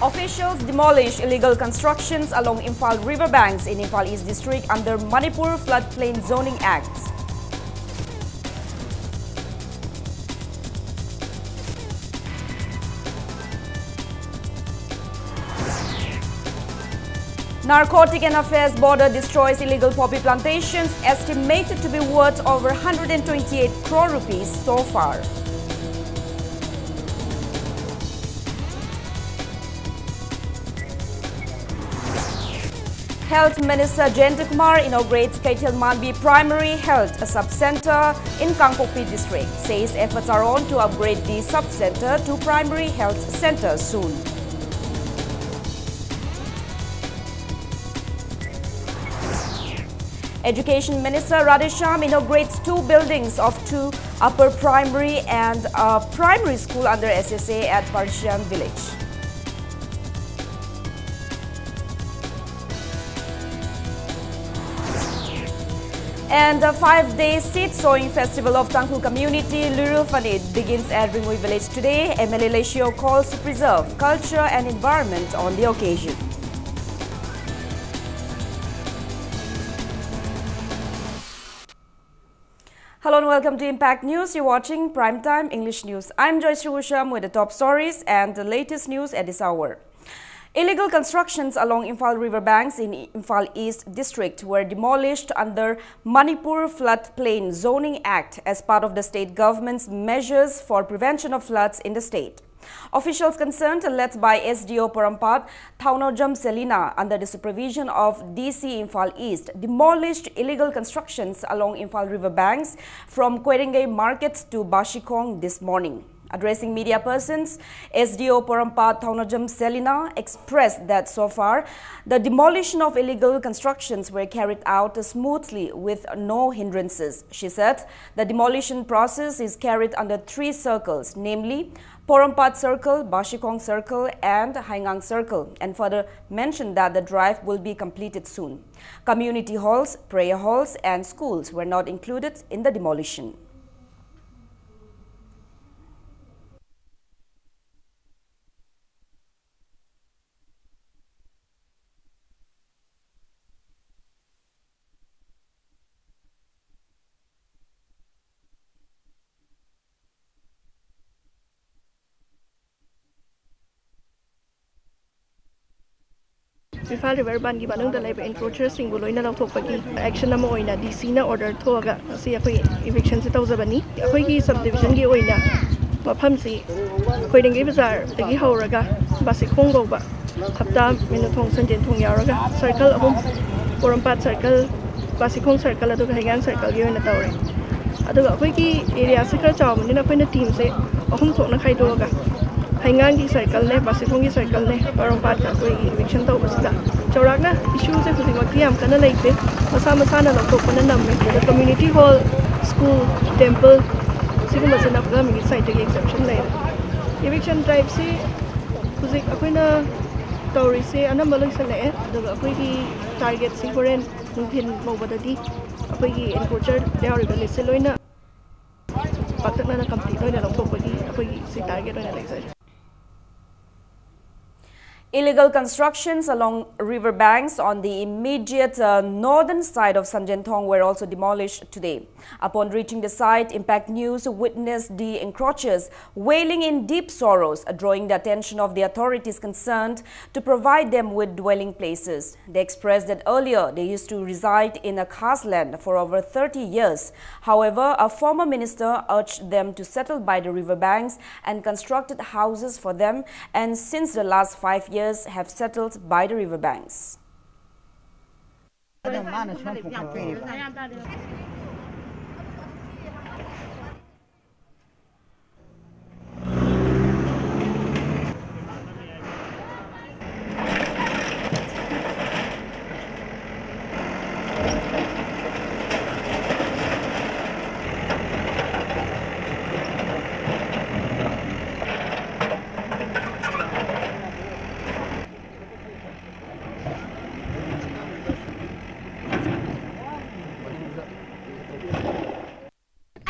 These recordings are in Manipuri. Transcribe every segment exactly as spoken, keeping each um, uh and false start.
Officials demolish illegal constructions along Imphal riverbanks in Imphal East District under Manipur Floodplain Zoning Act. Narcotic N F S border destroys illegal poppy plantations, estimated to be worth over one hundred twenty-eight crore rupees so far. Health Minister Jayanta Kumar inaugurates Keithel Manbi Primary Health Sub-Center in Kangpokpi District, says efforts are on to upgrade the sub-center to Primary Health Center soon. Education Minister Radheshyam inaugurates two buildings of two upper primary and a primary school under S S A at Parshian village. And the five-day seed sowing festival of Tangkhul community, Lurul Fanit, begins at Ringui village today. M L A Lashio calls to preserve culture and environment on the occasion. Hello and welcome to Impact News. You're watching Primetime English News. I'm Joyce Rusham with the top stories and the latest news at this hour. Illegal constructions along Imphal river banks in Imphal East District were demolished under Manipur Floodplain Zoning Act as part of the state government's measures for prevention of floods in the state. Officials concerned, led by S D O Porompat, Thaunojam Selina, under the supervision of D C Imphal East, demolished illegal constructions along Imphal river banks from Koirengei markets to Bashikhong this morning. Addressing media persons, S D O Porompat Thaunojam Selina expressed that so far, the demolition of illegal constructions were carried out smoothly with no hindrances. She said the demolition process is carried under three circles, namely Porompat Circle, Bashikhong Circle, and Haingang Circle, and further mentioned that the drive will be completed soon. Community halls, prayer halls, and schools were not included in the demolition. Imphal river ꯕꯥꯟꯒꯤ ꯃꯅꯨꯡꯗ ꯂꯩꯕ ꯏꯟꯀ꯭ꯔꯣꯆꯔꯁꯤꯡꯕꯨ ꯂꯣꯏꯅ ꯂꯧꯊꯣꯛꯄꯒꯤ ꯑꯦꯛꯁꯟ ꯑꯃ ꯑꯣꯏꯅ ꯗꯤ ꯁꯤꯅ ꯑꯣꯔꯗꯔ ꯊꯣꯛꯑꯒ ꯉꯁꯤ ꯑꯩꯈꯣꯏ ꯏꯚꯤꯛꯁꯟꯁꯦ ꯇꯧꯖꯕꯅꯤ꯫ ꯑꯩꯈꯣꯏꯒꯤ ꯁꯕ ꯗꯤꯕꯤꯖꯟꯒꯤ ꯑꯣꯏꯅ ꯃꯐꯝꯁꯤ ꯀꯣꯏꯔꯦꯡꯒꯩ ꯕꯖꯥꯔꯗꯒꯤ ꯍꯧꯔꯒ ꯕꯥꯁꯤꯈꯣꯡ ꯐꯥꯎꯕ ꯍꯞꯇꯥ ꯃꯤꯅꯨꯊꯣꯡ ꯁꯟꯖꯦꯟꯊꯣꯡ ꯌꯥꯎꯔꯒ ꯁꯔꯀꯜ ꯑꯍꯨꯝ, ꯄꯣꯔꯣꯝꯄꯥꯠ ꯁꯔꯀꯜ, ꯕꯥꯁꯤꯈꯣꯡ ꯁꯔꯀꯜ ꯑꯗꯨꯒ ꯍꯩꯉꯥꯡ ꯁꯔꯀꯜꯒꯤ ꯑꯣꯏꯅ ꯇꯧꯔꯦ꯫ ꯑꯗꯨꯒ ꯑꯩꯈꯣꯏꯒꯤ ꯑꯦꯔꯤꯌꯥꯁꯦ ꯈꯔ ꯆꯥꯎꯕꯅꯤꯅ ꯑꯩꯈꯣꯏꯅ ꯇꯤꯝꯁꯦ ꯑꯍꯨꯝ ꯊꯣꯛꯅ ꯈꯥꯏꯗꯣꯛꯑꯒ ꯍꯩꯉꯥꯡꯒꯤ ꯁꯔꯀꯜꯅꯦ, ꯕꯥꯁꯤꯈꯣꯡꯒꯤ ꯁꯔꯀꯜꯅꯦ, ꯄꯣꯔꯣꯝꯄꯥꯠꯇ ꯑꯩꯈꯣꯏꯒꯤ ꯏꯚꯤꯛꯁꯟ ꯇꯧꯕꯁꯤꯗ ꯆꯥꯎꯔꯥꯛꯅ ꯏꯁꯨꯁꯦ ꯍꯧꯖꯤꯛꯃꯛꯇꯤ ꯌꯥꯝ ꯀꯟꯅ ꯂꯩꯇꯦ꯫ ꯃꯁꯥ ꯃꯁꯥꯅ ꯂꯧꯊꯣꯛꯄꯅ ꯅꯝꯃꯦ꯫ ꯑꯗ ꯀꯝꯃ꯭ꯌꯨꯅꯤꯇꯤ ꯍꯣꯜ, ꯁ꯭ꯀꯨꯜ, ꯇꯦꯝꯄꯜ, ꯁꯤꯒꯨꯝꯕꯁꯤꯅ ꯒꯚꯔꯟꯃꯦꯟꯠꯀꯤ ꯁꯥꯏꯠꯇꯒꯤ ꯑꯦꯛꯁꯦꯞꯁꯟ ꯂꯩꯔꯦ꯫ ꯏꯚꯤꯛꯁꯟ ꯗ꯭ꯔꯥꯏꯚꯁꯤ ꯍꯧꯖꯤꯛ ꯑꯩꯈꯣꯏꯅ ꯇꯧꯔꯤꯁꯦ ꯑꯅꯝꯕ ꯂꯣꯏꯁꯤꯜꯂꯛꯑꯦ꯫ ꯑꯗꯨꯒ ꯑꯩꯈꯣꯏꯒꯤ ꯇꯥꯔꯒꯦꯠꯁꯤ ꯍꯣꯔꯦꯟ ꯅꯨꯡꯊꯤꯜ ꯐꯥꯎꯕꯗꯗꯤ ꯑꯩꯈꯣꯏꯒꯤ ꯏꯟꯀ꯭ꯔꯣꯆꯔ ꯌꯥꯎꯔꯤꯕ ꯂꯤꯁꯁꯦ ꯂꯣꯏꯅ ꯄꯥꯛꯇꯛꯅꯅ ꯀꯝꯄ꯭ꯂꯤꯠ ꯑꯣꯏꯅ ꯂꯧꯊꯣꯛꯄꯒꯤ ꯑꯩꯈꯣꯏꯒꯤ ꯁꯤ ꯇꯥꯔꯒꯦꯠ ꯑꯣꯏꯅ ꯂꯩꯖꯔꯤ꯫ Illegal constructions along river banks on the immediate uh, northern side of Sanjenthong were also demolished today. Upon reaching the site, Impact News witnessed the encroachers wailing in deep sorrows, drawing the attention of the authorities concerned to provide them with dwelling places. They expressed that earlier they used to reside in a khas land for over thirty years. However, a former minister urged them to settle by the river banks and constructed houses for them, and since the last five years have settled by the river banks.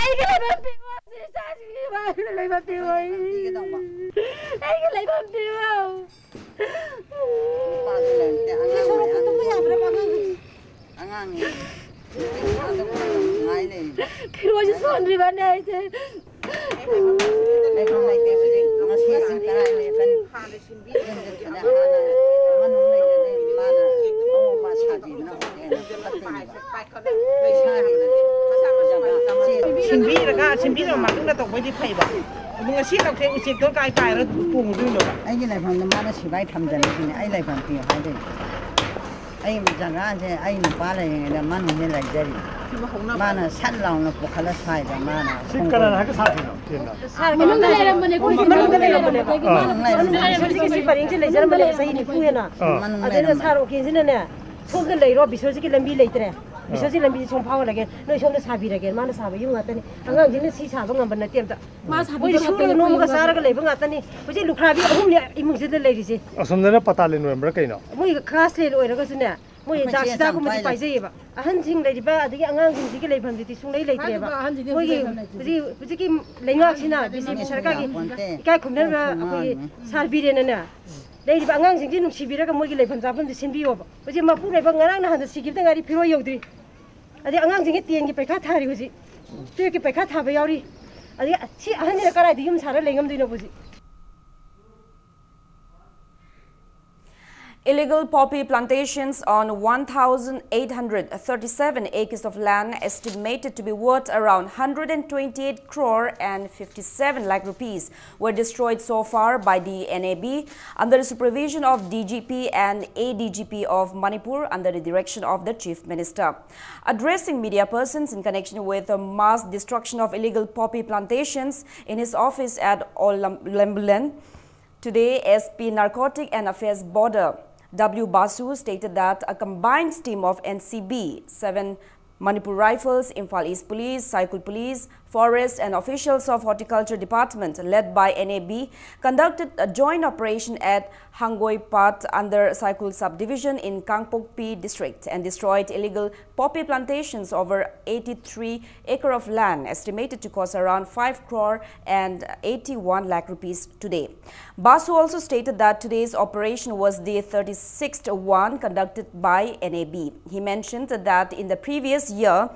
ꯑꯩꯒꯤ ꯂꯩꯐꯝ ꯄꯤꯌꯨ, ꯁꯤ ꯏꯆꯥꯁꯤꯡꯒꯤ ꯂꯩꯐꯝ ꯄꯤꯌꯨ, ꯑꯩꯒꯤ ꯂꯩꯐꯝ ꯄꯤꯌꯨ꯫ ꯅꯨꯄꯥꯁꯨ ꯂꯩꯇꯦ, ꯑꯉꯥꯡ ꯃꯌꯥꯝ ꯂꯩ꯫ ꯑꯉꯥꯡꯅꯤ꯫ ꯉꯥꯏ ꯂꯩꯔꯤꯕ꯫ ꯐꯤꯔꯣꯜꯁꯨ ꯁꯨꯍꯟꯗ꯭ꯔꯤꯕꯅꯦ ꯑꯩꯁꯦ꯫ ꯂꯩꯐꯝ ꯂꯩꯇꯦ ꯍꯧꯖꯤꯛ꯫ ꯉꯁꯤ ꯑꯁꯤ ꯀꯔꯥꯏ ꯂꯩꯕꯅꯤ? ꯌꯨꯝꯗ ꯁꯤꯗ ꯍꯥꯟꯅ ꯃꯅꯨꯡ ꯂꯩꯔꯗꯤ ꯁꯤꯟꯕꯤꯔꯒ, ꯁꯤꯟꯕꯤꯔꯕ ꯃꯇꯨꯡꯗ ꯇꯧꯕꯩꯗꯤ ꯐꯩꯕ꯫ ꯑꯗꯨ ꯉꯁꯤ ꯂꯧꯊꯦꯡ ꯎꯆꯦꯛꯇꯣ ꯀꯥꯏ ꯄꯥꯏꯔ ꯇꯣꯡꯉꯨꯗꯣꯏꯅꯣꯕ? ꯑꯩꯒꯤ ꯂꯩꯐꯝꯗ ꯃꯥꯅ ꯁꯤꯕꯥꯏ ꯊꯝꯖꯜꯂꯤꯁꯤꯅꯦ, ꯑꯩ ꯂꯩꯐꯝ ꯄꯤꯌꯨ ꯍꯥꯏꯗꯣꯏꯅꯦ꯫ ꯑꯩ ꯖꯒꯥꯁꯦ ꯑꯩ ꯅꯨꯄꯥ ꯂꯩꯔꯤꯉꯩꯗ ꯃꯅꯨꯡꯗ ꯂꯩꯖꯔꯤ꯫ ꯃꯥꯅ ꯁꯠ ꯂꯥꯎꯅ ꯄꯨꯈꯠꯂ ꯁ꯭ꯋꯥꯏꯗ ꯃꯥꯅ ꯁꯤ ꯀꯅꯥꯅ ꯍꯥꯏꯒ ꯁꯥꯈꯤꯅꯣ? ꯁꯥꯔ, ꯃꯅꯨꯡꯗ ꯂꯩꯔꯝꯕꯅꯦ, ꯑꯩꯈꯣꯏ ꯃꯅꯨꯡꯗ ꯂꯩꯔꯝꯕꯅꯦ꯫ ꯃꯅꯨꯡꯗ ꯂꯩꯔꯝꯕꯅꯦ꯫ ꯕꯤꯁꯣꯖꯤꯠꯀꯤ ꯁꯤ ꯄꯔꯦꯡꯁꯦ ꯂꯩꯖꯔꯝꯕꯅꯦ ꯆꯍꯤ ꯅꯤꯐꯨ ꯍꯦꯟꯅ꯫ ꯑꯥ꯫ ꯃꯅꯨꯡ ꯑꯗꯨꯅ ꯂꯩꯔꯝꯕꯅꯦ꯫ ꯁꯥꯔ ꯋꯥꯀꯤꯜꯁꯤꯅꯅꯦ, "ꯁꯣꯝꯗ ꯂꯩꯔꯣ, ꯕꯤꯁꯣꯖꯤꯠꯀꯤ ꯂꯝꯕꯤ ꯂꯩꯇ꯭ꯔꯦ꯫ ꯕꯤꯁꯣꯖꯤꯠ ꯂꯝꯕꯤꯁꯦ ꯁꯣꯝ ꯐꯥꯎꯍꯜꯂꯒꯦ, ꯅꯣꯏ ꯁꯣꯝꯗ ꯁꯥꯕꯤꯔꯒꯦ", ꯃꯥꯅ ꯁꯥꯕ ꯌꯨꯝ ꯉꯥꯛꯇꯅꯤ꯫ ꯑꯉꯥꯡꯁꯤꯡꯅ ꯁꯤ ꯁꯥꯕ ꯉꯝꯕ ꯅꯠꯇꯦ ꯑꯝꯇ꯫ ꯃꯥ ꯁꯥꯕꯤꯕ ꯃꯣꯏ ꯁꯨꯔꯒ ꯉꯥꯛꯇꯅꯤ, ꯅꯣꯝꯃꯒ ꯑꯩꯈꯣꯏ ꯆꯥꯔꯒ ꯂꯩꯕ ꯉꯥꯛꯇꯅꯤ꯫ ꯍꯧꯖꯤꯛ ꯂꯨꯈ꯭ꯔꯥꯕꯤ ꯑꯍꯨꯝꯅꯤ ꯏꯃꯨꯡꯁꯤꯗ ꯂꯩꯔꯤꯁꯦ꯫ ꯑꯁꯣꯝꯗꯅ ꯄꯇꯥꯂꯤꯟ ꯑꯣꯏꯔꯝꯕ꯭ꯔꯥ ꯀꯩꯅꯣ? ꯃꯣꯏ ꯀ꯭ꯂꯥꯁ ꯇꯦꯟ ꯑꯣꯏꯔꯒꯁꯨꯅꯦ, ꯃꯣꯏ ꯑꯩꯈꯣꯏ ꯆꯦ ꯗꯥꯁꯤꯗꯥꯒꯨꯝꯕꯗꯤ ꯆꯥꯝꯄꯥꯏ ꯂꯩ꯫ ꯄꯥꯏꯖꯩꯌꯦꯕ꯫ ꯑꯍꯟꯁꯤꯡ ꯂꯩꯔꯤꯕ ꯑꯗꯒꯤ ꯑꯉꯥꯡꯁꯤꯡꯁꯤꯒꯤ ꯂꯩꯐꯝꯁꯤꯗꯤ ꯁꯨꯡꯂꯩ ꯂꯩꯇ꯭ꯔꯦꯕ꯫ ꯍꯥꯏꯔꯤꯕ ꯑꯍꯟꯁꯤꯡꯗꯤ ꯃꯣꯏꯒꯤ ꯂꯩꯐꯝ ꯂꯩꯇ꯭ꯔꯦ꯫ ꯍꯧꯖꯤꯛ, ꯍꯧꯖꯤꯛꯀꯤ ꯂꯩꯉꯥꯛꯁꯤꯅ ꯕꯤ ꯖꯦ ꯄꯤ ꯁꯔꯀꯥꯔꯒꯤ ꯌꯥꯄꯣꯟꯇꯦ꯫ ꯏꯀꯥꯏ ꯈꯨꯝꯅꯔꯕ ꯑꯩꯈꯣꯏꯒꯤ ꯁꯥꯔ ꯕꯤꯔꯦꯟꯅꯅꯦ ꯂꯩꯔꯤꯕ ꯑꯉꯥꯡꯁꯤꯡꯁꯤ ꯅꯨꯡꯁꯤꯕꯤꯔꯒ ꯃꯣꯏꯒꯤ ꯂꯩꯐꯝ ꯆꯥꯐꯝꯁꯤ ꯁꯤꯟꯕꯤꯌꯣꯕ꯫ ꯍꯧꯖꯤꯛ ꯃꯄꯨꯔꯣꯏꯕ ꯉꯔꯥꯡ ꯅꯍꯥꯟꯗ ꯁꯤꯈꯤꯕꯗ ꯉꯥꯏꯔꯤ, ꯐꯤꯔꯣꯏ ꯌꯧꯗ꯭ꯔꯤ꯫ ꯑꯗꯩ ꯑꯉꯥꯡꯁꯤꯡꯒꯤ ꯇꯦꯟꯒꯤ ꯄꯩꯈꯥ ꯊꯥꯔꯤ ꯍꯧꯖꯤꯛ, ꯇꯨꯌꯦꯜꯐꯀꯤ ꯄꯩꯈꯥ ꯊꯥꯕ ꯌꯥꯎꯔꯤ꯫ ꯑꯗꯩ ꯁꯤ ꯑꯍꯟꯁꯤꯅ ꯀꯗꯥꯏꯗ ꯌꯨꯝ ꯁꯥꯔ ꯂꯩꯉꯝꯗꯣꯏꯅꯣꯕ ꯍꯧꯖꯤꯛ? Illegal poppy plantations on one thousand eight hundred thirty-seven acres of land estimated to be worth around one hundred twenty-eight crore and fifty-seven lakh rupees were destroyed so far by the N A B under the supervision of D G P and A D G P of Manipur under the direction of the Chief Minister. Addressing media persons in connection with the mass destruction of illegal poppy plantations in his office at Olam-, Lembulen, today, S P Narcotic and Affairs Border W Basu stated that a combined team of N C B, seven Manipur Rifles, Imphal East Police, Saikul Police, Forest and officials of Horticulture Department led by N A B conducted a joint operation at Hangoi Pat under Saikul subdivision in Kangpokpi district and destroyed illegal poppy plantations over eighty-three acre of land estimated to cost around five crore and eighty-one lakh rupees today. Basu also stated that today's operation was the thirty-sixth one conducted by N A B. He mentioned that in the previous year,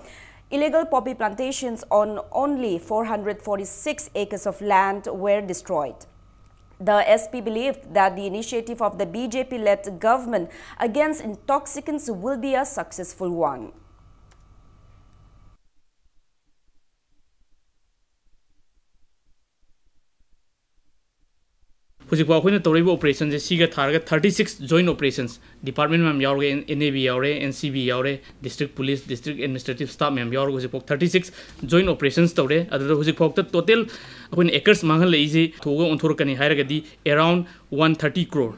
illegal poppy plantations on only four hundred forty-six acres of land were destroyed. The S P believed that the initiative of the B J P-led government against intoxicants will be a successful one. ꯍꯧꯖꯤꯛꯐꯥꯎ ꯑꯩꯈꯣꯏꯅ ꯇꯧꯔꯛꯏꯕ operationꯁꯦ ꯁꯤꯒ ꯊꯥꯔꯒ thirty six joint operations, department ꯃꯌꯥꯝ ꯌꯥꯎꯔꯒ, N- NAB ꯌꯥꯎꯔꯦ, NCB ꯌꯥꯎꯔꯦ, district police, district administrative staff ꯃꯌꯥꯝ ꯌꯥꯎꯔꯒ ꯍꯧꯖꯤꯛꯐꯥꯎ thirty six joint operations ꯇꯧꯔꯦ꯫ ꯑꯗꯨꯗ ꯍꯧꯖꯤꯛꯐꯥꯎꯗ total ꯑꯩꯈꯣꯏꯅ acres ꯃꯥꯡꯍꯜꯂꯛꯏꯁꯤ ꯊꯣꯛꯑꯒ ꯑꯣꯟꯊꯣꯔꯛꯀꯅꯤ ꯍꯥꯏꯔꯒꯗꯤ around one thirty crore,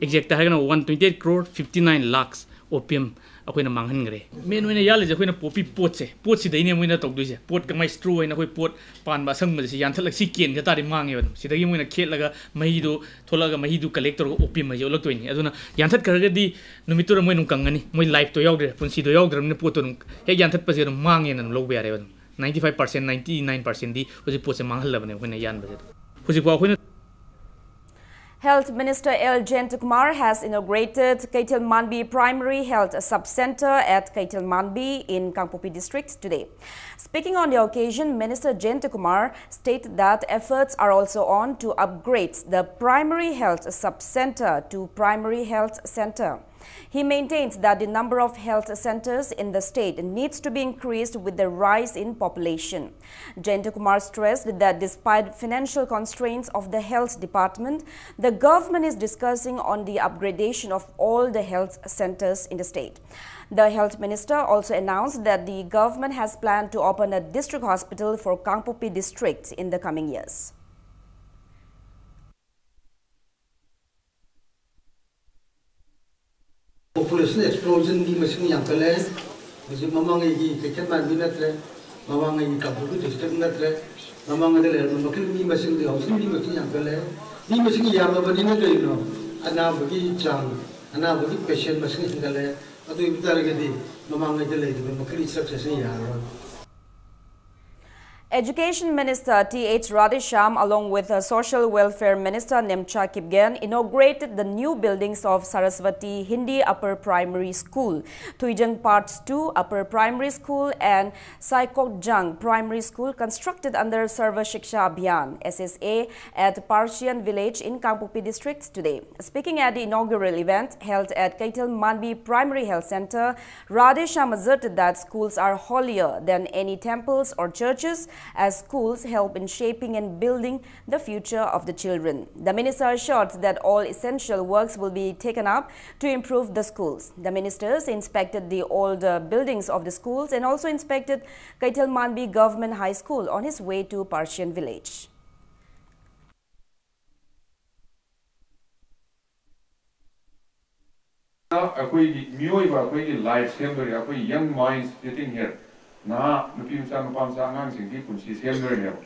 exact ꯍꯥꯏꯔꯒꯅ one twenty eight crore fifty nine lakhs opium ꯑꯩꯈꯣꯏꯅ ꯃꯥꯡꯍꯟꯈ꯭ꯔꯦ꯫ Main ꯑꯣꯏꯅ ꯌꯥꯜꯂꯤꯁꯦ ꯑꯩꯈꯣꯏꯅ poppy ꯄꯣꯠꯁꯦ, ꯄꯣꯠꯁꯤꯗꯩꯅꯦ ꯃꯣꯏꯅ ꯇꯧꯗꯣꯏꯁꯦ꯫ ꯄꯣꯠ ꯀꯃꯥꯏ straw ꯍꯥꯏꯅ ꯑꯩꯈꯣꯏ ꯄꯣꯠ ꯄꯥꯟꯕ ꯑꯁꯪꯕꯁꯦ ꯁꯤ ꯌꯥꯟꯊꯠꯂꯒ ꯁꯤ ꯀꯦꯟꯒ ꯇꯥꯔꯗꯤ ꯃꯥꯡꯉꯦꯕ꯫ ꯑꯗꯨꯝ ꯁꯤꯗꯒꯤ ꯃꯣꯏꯅ ꯈꯦꯠꯂꯒ ꯃꯍꯤꯗꯣ ꯊꯣꯛꯂꯛꯑꯒ ꯃꯍꯤꯗꯨ collect ꯇꯧꯔꯒ opium ꯍꯥꯏꯁꯦ ꯑꯣꯜꯂꯛꯇꯣꯏꯅꯤ꯫ ꯑꯗꯨꯅ ꯌꯥꯟꯊꯠꯈ꯭ꯔꯒꯗꯤ ꯅꯨꯃꯤꯠꯇꯨꯗ ꯃꯣꯏ ꯑꯗꯨꯝ ꯀꯪꯉꯅꯤ, ꯃꯣꯏ lifeꯇꯣ ꯌꯥꯎꯗ꯭ꯔꯦ, ꯄꯨꯟꯁꯤꯗꯣ ꯌꯥꯎꯗ꯭ꯔꯕꯅꯤꯅ ꯄꯣꯠꯇꯣ ꯑꯗꯨꯝ ꯍꯦꯛ ꯌꯥꯟꯊꯠꯄꯁꯦ ꯑꯗꯨꯝ ꯃꯥꯡꯉꯦꯅ ꯑꯗꯨꯝ ꯂꯧꯕ ꯌꯥꯔꯦꯕ꯫ ꯑꯗꯨꯝ ninety five percent, ninety nine percentꯗꯤ ꯍꯧꯖꯤꯛ ꯄꯣꯠꯁꯦ ꯃꯥꯡꯍꯜꯂꯕꯅꯦ ꯑꯩꯈꯣꯏꯅ ꯌꯥꯟꯕꯁꯦ꯫ ꯍꯧꯖꯤꯛꯐꯥꯎ ꯑꯩꯈꯣꯏꯅ Health Minister L Jayantakumar has inaugurated Keithelmanbi Primary Health Sub-Center at Keithelmanbi in Kangpokpi District today. Speaking on the occasion, Minister Jayantakumar stated that efforts are also on to upgrade the Primary Health Sub-Center to Primary Health Center. He maintains that the number of health centers in the state needs to be increased with the rise in population. Jayantakumar stressed that despite financial constraints of the health department, the government is discussing on the upgradation of all the health centers in the state. The health minister also announced that the government has planned to open a district hospital for Kangpokpi district in the coming years. Population explosion, ꯃꯤ ꯃꯁꯤꯡ ꯌꯥꯝꯈꯠꯂꯦ꯫ ꯍꯧꯖꯤꯛ ꯃꯃꯥꯡꯉꯩꯒꯤ ꯀꯩꯊꯦꯜ ꯃꯥꯟꯕꯤ ꯅꯠꯇ꯭ꯔꯦ, ꯃꯃꯥꯡꯉꯩꯒꯤ ꯀꯥꯡꯄꯣꯛꯄꯤ district ꯅꯠꯇ꯭ꯔꯦ꯫ ꯃꯃꯥꯡꯉꯩꯗ ꯂꯩꯔꯝꯕ ꯃꯈꯜ ꯃꯤ ꯃꯁꯤꯡꯗꯤ ꯍꯧꯖꯤꯛ ꯃꯤ ꯃꯁꯤꯡ ꯌꯥꯝꯈꯠꯂꯦ꯫ ꯃꯤ ꯃꯁꯤꯡ ꯌꯥꯝꯃꯕꯅꯤꯅ ꯀꯩꯅꯣ? ꯑꯅꯥꯕꯒꯤ ꯆꯥꯡ, ꯑꯅꯥꯕꯒꯤ patient ꯃꯁꯤꯡ ꯍꯦꯟꯒꯠꯂꯦ꯫ ꯑꯗꯨ ꯑꯣꯏꯕ ꯇꯥꯔꯒꯗꯤ ꯃꯃꯥꯡꯉꯩꯗ ꯂꯩꯔꯤꯕ ꯃꯈꯜ structureꯁꯤ ꯌꯥꯔꯔꯣꯏ꯫ Education Minister Th Radheshyam along with Social Welfare Minister Nemcha Kipgen inaugurated the new buildings of Saraswati Hindi Upper Primary School, Thuijang Part two Upper Primary School and Saikokjang Primary School, constructed under Sarva Shiksha Abhiyan, S S A, at Parsian Village in Kangpokpi District today. Speaking at the inaugural event held at Keithelmanbi Primary Health Center, Radheshyam asserted that schools are holier than any temples or churches as schools help in shaping and building the future of the children. The minister assured that all essential works will be taken up to improve the schools. The ministers inspected the older buildings of the schools and also inspected Keithelmanbi Government High School on his way to Parshian village. ꯑꯩꯈꯣꯏꯒꯤ ꯃꯤꯑꯣꯏꯕ ꯑꯩꯈꯣꯏꯒꯤ life ꯁꯦꯝꯗꯣꯔꯤ, ꯑꯩꯈꯣꯏ young minds sitting here, ꯅꯍꯥ ꯅꯨꯄꯤ ꯃꯆꯥ ꯅꯨꯄꯥ ꯃꯆꯥ ꯑꯉꯥꯡꯁꯤꯡꯒꯤ ꯄꯨꯟꯁꯤ ꯁꯦꯝꯗꯣꯔꯤꯅꯦꯕ꯫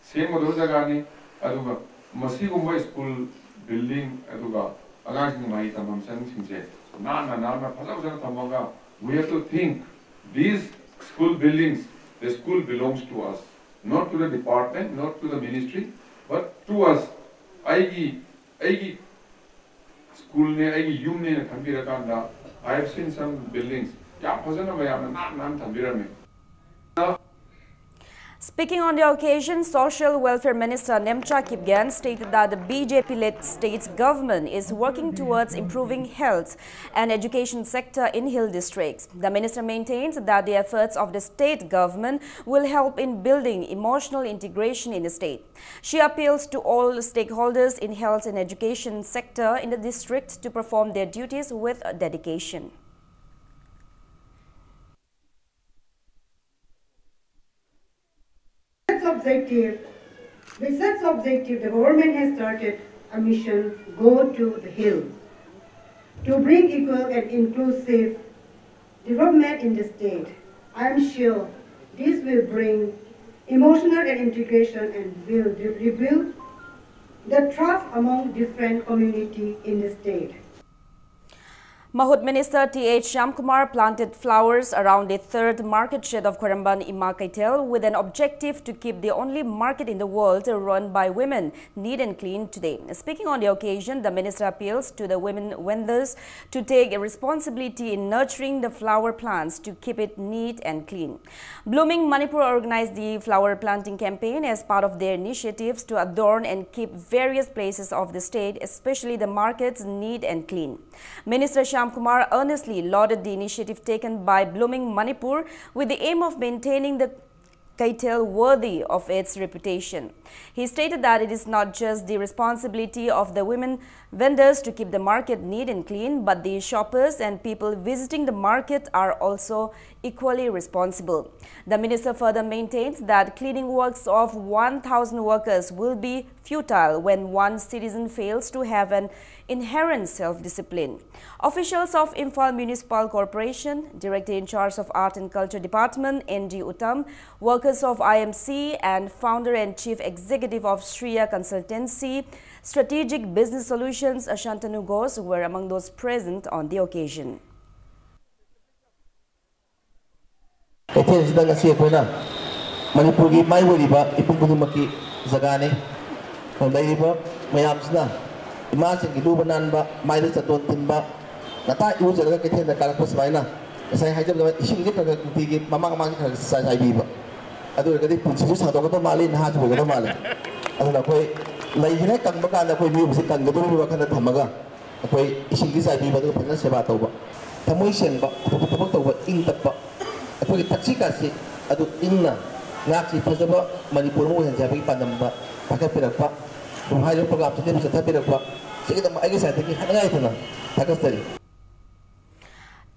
ꯁꯦꯝꯒꯗꯧꯕ ꯖꯒꯥꯅꯤ꯫ ꯑꯗꯨꯒ ꯃꯁꯤꯒꯨꯝꯕ school building, ꯑꯗꯨꯒ ꯑꯉꯥꯡꯁꯤꯡ ꯃꯍꯩ ꯇꯝꯐꯝ ꯁꯪꯁꯤꯡꯁꯦ ꯅꯥꯟꯅ ꯅꯥꯟꯅ ꯐꯖ ꯐꯖꯅ ꯊꯝꯃꯒ, we have to think, these school buildings, the school belongs to us, not to the department, not to the ministry, but to us. ꯑꯩꯒꯤ ꯑꯩꯒꯤ schoolꯅꯦ, ꯑꯩꯒꯤ ꯌꯨꯝꯅꯦꯅ ꯈꯟꯕꯤꯔꯀꯥꯟꯗ, I have seen some buildings ꯌꯥꯝ ꯐꯖꯅ ꯃꯌꯥꯝꯅ ꯅꯥꯟ ꯅꯥꯟ ꯊꯝꯕꯤꯔꯝꯃꯦ꯫ Speaking on the occasion, Social Welfare Minister Nemcha Kipgen stated that the B J P-led state government is working towards improving health and education sector in hill districts. The minister maintains that the efforts of the state government will help in building emotional integration in the state. She appeals to all stakeholders in health and education sector in the district to perform their duties with dedication. With such objective, with such objective, the government has started a mission, Go to the Hill, to bring equal and inclusive development in the state. I am sure this will bring emotional and integration and will re- rebuild the trust among different community in the state. Mahut Minister T H Shyamkumar planted flowers around the third market shed of Khwaramban Ima Keithel with an objective to keep the only market in the world run by women neat and clean today. Speaking on the occasion, the minister appeals to the women vendors to take a responsibility in nurturing the flower plants to keep it neat and clean. Blooming Manipur organized the flower planting campaign as part of their initiatives to adorn and keep various places of the state, especially the markets, neat and clean. Minister Shyamkumar earnestly lauded the initiative taken by Blooming Manipur with the aim of maintaining the Keitel worthy of its reputation. He stated that it is not just the responsibility of the women vendors to keep the market neat and clean, but the shoppers and people visiting the market are also equally responsible. The minister further maintains that cleaning works of one thousand workers will be futile when one citizen fails to have an inherent self-discipline. Officials of Imphal Municipal Corporation, Director in charge of Art and Culture Department, N D Uttam, workers of I M C, and founder and chief executive of Shreya Consultancy Strategic Business Solutions, Ashantanu Ghosh, were among those present on the occasion. ꯀꯩꯊꯦꯜꯁꯤꯗ ꯉꯁꯤ ꯑꯩꯈꯣꯏꯅ ꯃꯅꯤꯄꯨꯔꯒꯤ ꯃꯥꯏ ꯑꯣꯏꯔꯤꯕ ꯃꯤꯄꯨꯝ ꯈꯨꯗꯤꯡꯃꯛꯀꯤ ꯖꯒꯥꯅꯤ꯫ ꯂꯩꯔꯤꯕ ꯃꯌꯥꯝꯁꯤꯅ ꯏꯃꯥꯁꯤꯡꯒꯤ ꯂꯨꯕ ꯅꯥꯟꯕ, ꯃꯥꯏꯗ ꯆꯟꯗꯣꯟ ꯊꯤꯟꯕ, ꯉꯟꯇꯥ ꯏꯔꯨꯖꯔꯒ ꯀꯩꯊꯦꯜꯗ ꯀꯥꯔꯛꯄ ꯁꯨꯃꯥꯏꯅ ꯉꯁꯥꯏ ꯍꯥꯏꯖꯕꯗ ꯏꯁꯤꯡꯁꯦ ꯈꯔ ꯈꯔ ꯅꯨꯡꯇꯤꯒꯤ ꯃꯃꯥꯡ ꯃꯃꯥꯡꯁꯦ ꯈꯔ ꯈꯔ ꯆꯥꯏꯕꯤꯕ꯫ ꯑꯗꯨ ꯑꯣꯏꯔꯒꯗꯤ ꯄꯨꯟꯁꯤꯁꯨ ꯁꯥꯡꯗꯣꯛꯀꯗꯕ ꯃꯥꯜꯂꯤ, ꯅꯍꯥꯁꯨ ꯑꯣꯏꯒꯗꯕ ꯃꯥꯜꯂꯤ꯫ ꯑꯗꯨꯅ ꯑꯩꯈꯣꯏ ꯂꯩꯁꯤꯅ ꯀꯪꯕ ꯀꯥꯟꯗ ꯑꯩꯈꯣꯏ ꯃꯤꯑꯣꯏꯕꯁꯤ ꯀꯪꯒꯗꯧꯔꯤꯕ ꯋꯥꯈꯜꯗ ꯊꯝꯃꯒ ꯑꯩꯈꯣꯏ ꯏꯁꯤꯡꯗꯤ ꯆꯥꯏꯕꯤꯕ, ꯑꯗꯨꯒ ꯐꯖꯅ ꯁꯦꯕꯥ ꯇꯧꯕ, ꯊꯃꯣꯏ ꯁꯦꯡꯕ, ꯑꯐꯕ ꯊꯕꯛ ꯇꯧꯕ, ꯏꯪ ꯇꯞꯄ, ꯑꯩꯈꯣꯏꯒꯤ ꯊꯛꯁꯤ ꯈꯥꯁꯤ ꯑꯗꯨ ꯏꯪꯅ ꯉꯥꯛꯁꯤ ꯐꯖꯕ ꯃꯅꯤꯄꯨꯔ ꯑꯃ ꯑꯣꯏꯍꯟꯁꯤ ꯍꯥꯏꯕꯒꯤ ꯄꯥꯟꯗꯝꯗ ꯄꯥꯏꯈꯠꯄꯤꯔꯛꯄ ꯍꯥꯏꯔꯤꯕ ꯄ꯭ꯔꯣꯒ꯭ꯔꯥꯝꯁꯤꯗ ꯆꯠꯊꯕꯤꯔꯛꯄ ꯁꯤꯒꯤꯗꯃꯛ ꯑꯩꯒꯤ ꯁꯥꯏꯠꯇꯒꯤ ꯍꯥꯏꯅꯤꯡꯉꯥꯏ ꯂꯩꯇꯅ ꯊꯥꯒꯠꯆꯔꯤ꯫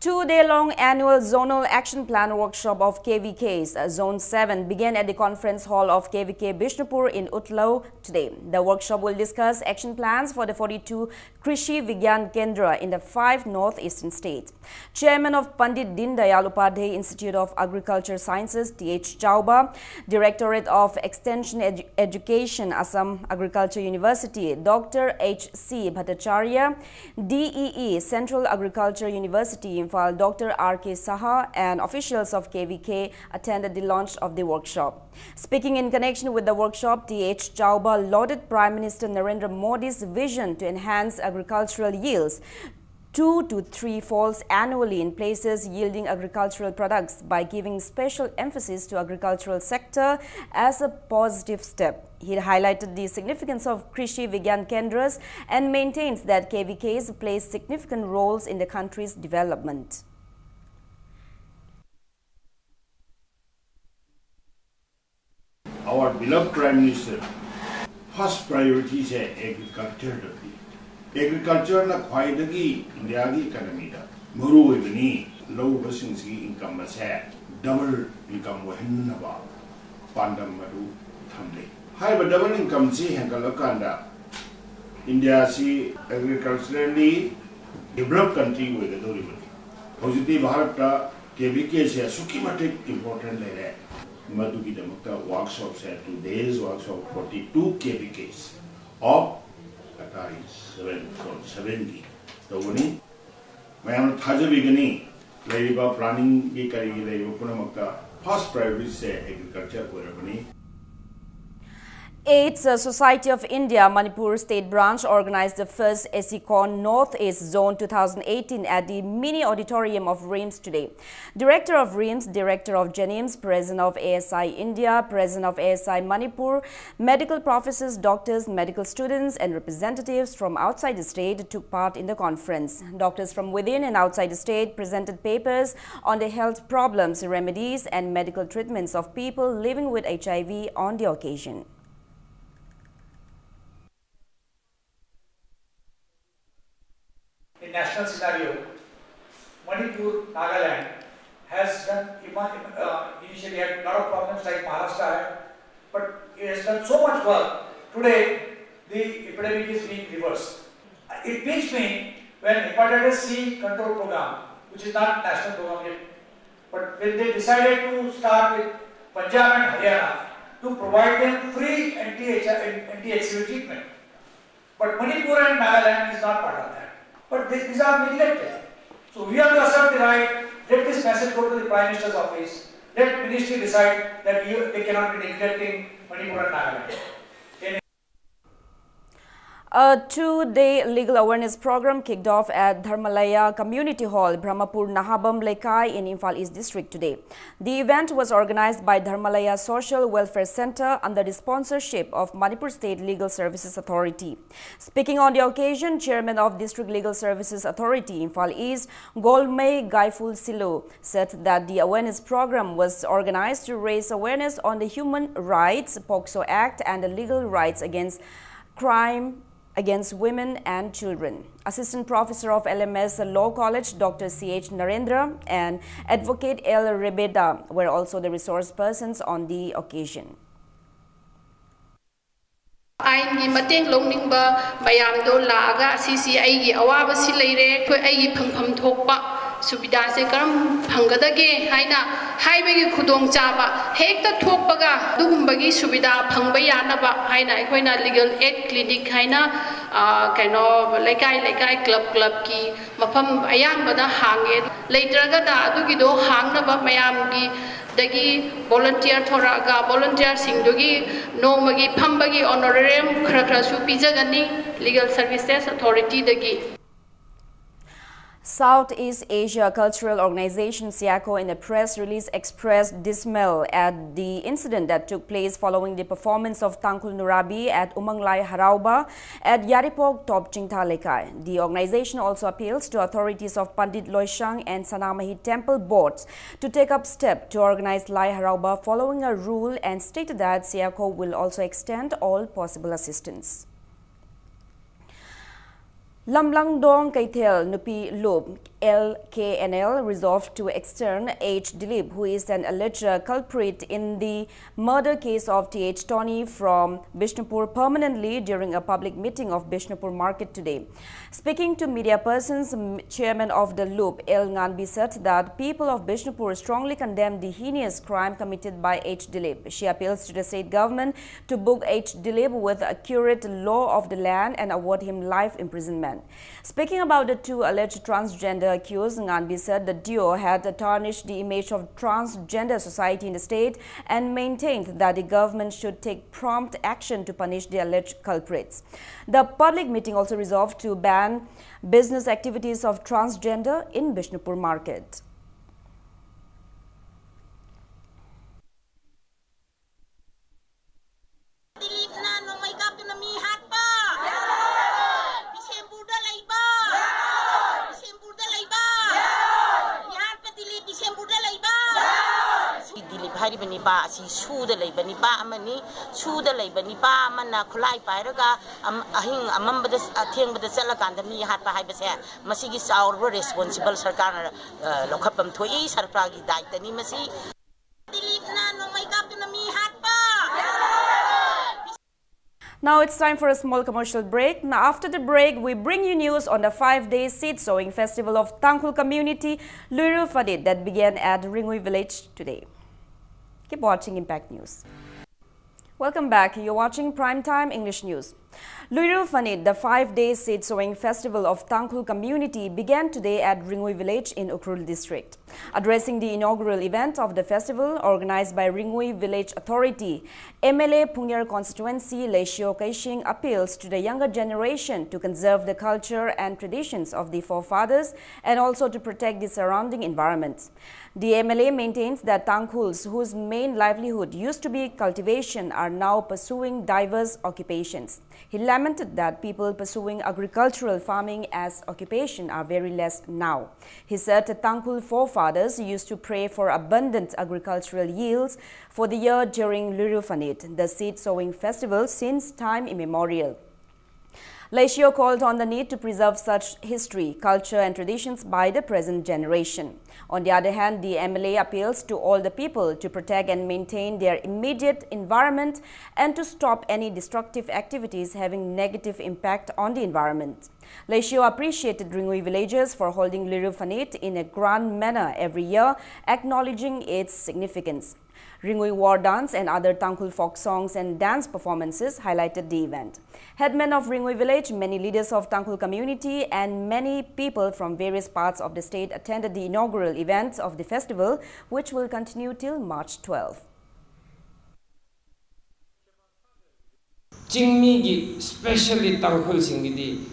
Two-day-long annual zonal action plan workshop of K V Ks, uh, Zone seven, began at the conference hall of K V K Bishnupur in Utlau today. The workshop will discuss action plans for the forty-two Krishi Vigyan Kendra in the five northeastern states. Chairman of Pandit Deendayal Upadhyay Institute of Agriculture Sciences, T H Chauba, Directorate of Extension Edu- Education, Assam Agriculture University, Doctor H C Bhattacharya, D E E, Central Agriculture University, Imphal, Doctor R K Saha, and officials of K V K attended the launch of the workshop. Speaking in connection with the workshop, T H Chauba lauded Prime Minister Narendra Modi's vision to enhance agricultural yields two to three folds annually in places yielding agricultural products by giving special emphasis to agricultural sector as a positive step. He highlighted the significance of Krishi Vigyan Kendras and maintains that K V Ks play significant roles in the country's development. Our beloved Prime Minister, first priority ꯁꯦ ꯑꯦꯒ꯭ꯔꯤꯀꯜꯆꯔꯗ ꯄꯤ꯫ ꯑꯦꯒ꯭ꯔꯤꯀꯜꯆꯔꯅ ꯈ꯭ꯋꯥꯏꯗꯒꯤ ꯏꯟꯗꯤꯌꯥꯒꯤ ꯏꯀꯅꯃꯤꯗ ꯃꯔꯨ ꯑꯣꯏꯕꯅꯤ꯫ ꯂꯧꯎꯕꯁꯤꯡꯁꯤꯒꯤ ꯏꯟꯀꯝ ꯑꯁꯦ ꯗꯕꯜ ꯏꯟꯀꯝ ꯑꯣꯏꯍꯟꯅꯕ ꯄꯥꯟꯗꯝ ꯑꯗꯨ ꯊꯝꯂꯤ꯫ ꯍꯥꯏꯔꯤꯕ ꯗꯕꯜ ꯏꯟꯀꯝꯁꯤ ꯍꯦꯟꯒꯠꯂꯀꯥꯟꯗ ꯏꯟꯗꯤꯌꯥꯁꯤ ꯑꯦꯒ꯭ꯔꯤꯀꯜꯆꯔꯦꯜꯂꯤ ꯗꯤꯕꯂꯞ ꯀꯟꯇ꯭ꯔꯤ ꯑꯣꯏꯒꯗꯧꯔꯤꯕꯅꯤ꯫ ꯍꯧꯖꯤꯛꯇꯤ ꯚꯥꯔꯠꯇ ꯀꯦ ꯚꯤ ꯀꯦꯁꯦ ꯑꯁꯨꯛꯀꯤ ꯃꯇꯤꯛ ꯏꯝꯄꯣꯔꯇꯦꯟ ꯂꯩꯔꯦ꯫ ꯃꯗꯨꯒꯤꯗꯃꯛꯇ ꯋꯥꯔꯛꯁꯣꯞꯁꯦ, today's workshop, forty two K V Ks of Atari seven point seven ꯒꯤ ꯇꯧꯒꯅꯤ꯫ ꯃꯌꯥꯝꯅ ꯊꯥꯖꯕꯤꯒꯅꯤ, ꯂꯩꯔꯤꯕ ꯄ꯭ꯂꯥꯅꯤꯡꯒꯤ ꯀꯔꯤꯒꯤ ꯂꯩꯔꯤꯕ ꯄꯨꯝꯅꯃꯛꯇ ꯐꯥꯔꯁ ꯄ꯭ꯔꯥꯏꯌꯣꯔꯤꯇꯤꯁꯦ ꯑꯦꯒ꯭ꯔꯤꯀꯜꯆꯔ ꯑꯣꯏꯔꯕꯅꯤ꯫ AIDS Society of India Manipur State Branch organized the first ASICON North East Zone two thousand eighteen at the mini auditorium of RIMS today. Director of RIMS, Director of JNIMS, President of A S I India, President of A S I Manipur, medical professors, doctors, medical students, and representatives from outside the state took part in the conference. Doctors from within and outside the state presented papers on the health problems, remedies, and medical treatments of people living with H I V on the occasion. In national scenario, Manipur, Nagaland has done ima- uh, initially had a lot of problems like Maharashtra had, but it has done so much work. Today, the epidemic is being reversed. It pains me when hepatitis C control program, which is not national program yet, but when they decided to start with Punjab and Haryana to provide them free anti-H I V, anti-H C V treatment. But Manipur and Nagaland is not part of that. But they, these are neglected. So we have to assert the right, let this message go to the Prime Minister's office, let ministry decide that you, they cannot be neglecting Manipur and Nagaland. A two-day legal awareness program kicked off at Dharmalaya Community Hall, Brahmapur Nahabam Lekai in Imphal East District today. The event was organized by Dharmalaya Social Welfare Center under the sponsorship of Manipur State Legal Services Authority. Speaking on the occasion, Chairman of District Legal Services Authority, Imphal East, Golmei Gaiful Silu, said that the awareness program was organized to raise awareness on the human rights, POCSO Act, and the legal rights against crime against women and children. Assistant Professor of L M S Law College, Doctor C H Narendra, and Advocate L Rebeda were also the resource persons on the occasion. ꯑꯥꯏꯟꯒꯤ ꯃꯇꯦꯡ ꯂꯧꯅꯤꯡꯕ ꯃꯌꯥꯝꯗꯣ ꯂꯥꯛꯑꯒ, "ꯑꯁꯤꯁꯤ ꯑꯩꯒꯤ ꯑꯋꯥꯕꯁꯤ ꯂꯩꯔꯦ, ꯑꯩꯈꯣꯏ ꯑꯩꯒꯤ ꯐꯪꯐꯝ ꯊꯣꯛꯄ ꯁꯨꯕꯤꯗꯥꯁꯦ ꯀꯔꯝ ꯐꯪꯒꯗꯒꯦ?" ꯍꯥꯏꯅ ꯍꯥꯏꯕꯒꯤ ꯈꯨꯗꯣꯡꯆꯥꯕ ꯍꯦꯛꯇ ꯊꯣꯛꯄꯒ, ꯑꯗꯨꯒꯨꯝꯕꯒꯤ ꯁꯨꯕꯤꯗꯥ ꯐꯪꯕ ꯌꯥꯅꯕ ꯍꯥꯏꯅ ꯑꯩꯈꯣꯏꯅ Legal Aid Clinic ꯍꯥꯏꯅ, ꯑ, ꯀꯩꯅꯣ, ꯂꯩꯀꯥꯏ ꯂꯩꯀꯥꯏ, ꯀ꯭ꯂꯕ ꯀ꯭ꯂꯕꯀꯤ ꯃꯐꯝ ꯑꯌꯥꯝꯕꯗ ꯍꯥꯡꯉꯦ꯫ ꯂꯩꯇ꯭ꯔꯒꯅ ꯑꯗꯨꯒꯤꯗꯣ ꯍꯥꯡꯅꯕ ꯃꯌꯥꯝꯒꯤ ꯗꯒꯤ volunteer ꯊꯣꯔꯛꯑꯒ, volunteerꯁꯤꯡꯗꯨꯒꯤ ꯅꯣꯡꯃꯒꯤ ꯐꯝꯕꯒꯤ honorarium ꯈꯔ ꯈꯔꯁꯨ ꯄꯤꯖꯒꯅꯤ Legal Services Authorityꯗꯒꯤ꯫ Southeast Asia Cultural Organization, SEACO, in a press release expressed dismay at the incident that took place following the performance of Tangkhul Nurabi at Umang Lai Harauba at Yaripok Top Chingtha Lekai. The organization also appeals to authorities of Pandit Loishang and Sanamahi Temple boards to take up step to organize Lai Harauba following a rule and stated that SEACO will also extend all possible assistance. Lamlangdong Keithel Nupi Lup, L K N L, resolved to extern H Dilip, who is an alleged culprit in the murder case of T H Tony, from Bishnupur permanently during a public meeting of Bishnupur market today. Speaking to media persons, m-, chairman of the Lup, L Nganbi, said that people of Bishnupur strongly condemn the heinous crime committed by H Dilip. She appeals to the state government to book H Dilip with accurate law of the land and award him life imprisonment. Speaking about the two alleged transgender accused, Nganbi said the duo had tarnished the image of transgender society in the state and maintained that the government should take prompt action to punish the alleged culprits. The public meeting also resolved to ban business activities of transgender in Bishnupur market. ꯗꯤꯂꯤꯞꯅ ꯅꯣꯡꯃꯩ ꯀꯥꯞꯇꯨꯅ ꯃꯤ ꯍꯥꯠꯄ꯫ ꯕꯤꯁꯦꯝꯄꯨꯔꯗ ꯂꯩꯕ꯫ ꯕꯤꯁꯦꯝꯄꯨꯔꯗ ꯂꯩꯕ꯫ ꯃꯤ ꯍꯥꯠꯄ ꯗꯤꯂꯤꯞ ꯕꯤꯁꯦꯝꯄꯨꯔꯗ ꯂꯩꯕ꯫ ꯗꯤꯂꯤꯞ ꯍꯥꯏꯔꯤꯕ ꯅꯤꯄꯥ ꯑꯁꯤ ꯁꯨꯗ ꯂꯩꯕ ꯅꯤꯄꯥ ꯑꯃꯅꯤ꯫ ꯁꯨꯗ ꯂꯩꯕ ꯅꯤꯄꯥ ꯑꯃꯅ ꯈꯨꯠꯂꯥꯏ ꯄꯥꯏꯔꯒ ꯑꯝ-, ꯑꯍꯤꯡ ꯑꯃꯝꯕꯗ, ꯑꯊꯦꯡꯕꯗ ꯆꯠꯂꯀꯥꯟꯗ ꯃꯤ ꯍꯥꯠꯄ ꯍꯥꯏꯕꯁꯦ, ꯃꯁꯤꯒꯤ ꯆꯥꯎꯔꯕ responsible ꯁꯔꯀꯥꯔꯅ, ꯑ, ꯂꯧꯈꯠꯐꯝ ꯊꯣꯛꯏ, ꯁꯔꯀꯥꯔꯒꯤ ꯗꯥꯏꯇꯅꯤ ꯃꯁꯤ꯫ ꯗꯤꯂꯤꯞꯅ ꯅꯣꯡꯃꯩ ꯀꯥꯞꯇꯨꯅ ꯃꯤ ꯍꯥꯠꯄ꯫ Now it's time for a small commercial break. Now, after the break, we bring you news on the five-day seed sowing festival of Tangkhul community, Luiru Fanit, that began at Ringui village today. Keep watching Impact News. Welcome back. You're watching Prime Time English News. Luiru Fanit, the five-day seed sowing festival of Tangkhul community, began today at Ringui village in Ukhrul district. Addressing the inaugural event of the festival organized by Ringui Village Authority, M L A Phungyar Constituency Leishio Keishing appeals to the younger generation to conserve the culture and traditions of the forefathers and also to protect the surrounding environment. The M L A maintains that Tangkhuls, whose main livelihood used to be cultivation, are now pursuing diverse occupations. He lamented that people pursuing agricultural farming as occupation are very less now. He said Tangkhul forefathers used to pray for abundant agricultural yields for the year during Luiru Fanit, the seed sowing festival since time immemorial. Leishio called on the need to preserve such history, culture and traditions by the present generation. On the other hand, the M L A appeals to all the people to protect and maintain their immediate environment and to stop any destructive activities having negative impact on the environment. Leishio appreciated Ringui villagers for holding Luiru Fanit in a grand manner every year, acknowledging its significance. Ringui war dance and other Tangkhul folk songs and dance performances highlighted the event. Headman of Ringui village, many leaders of Tangkhul community and many people from various parts of the state attended the inaugural events of the festival, which will continue till March twelve. ꯆꯤꯡꯃꯤꯒꯤ, specially ꯇꯥꯡꯈꯨꯜꯁꯤꯡꯒꯤꯗꯤ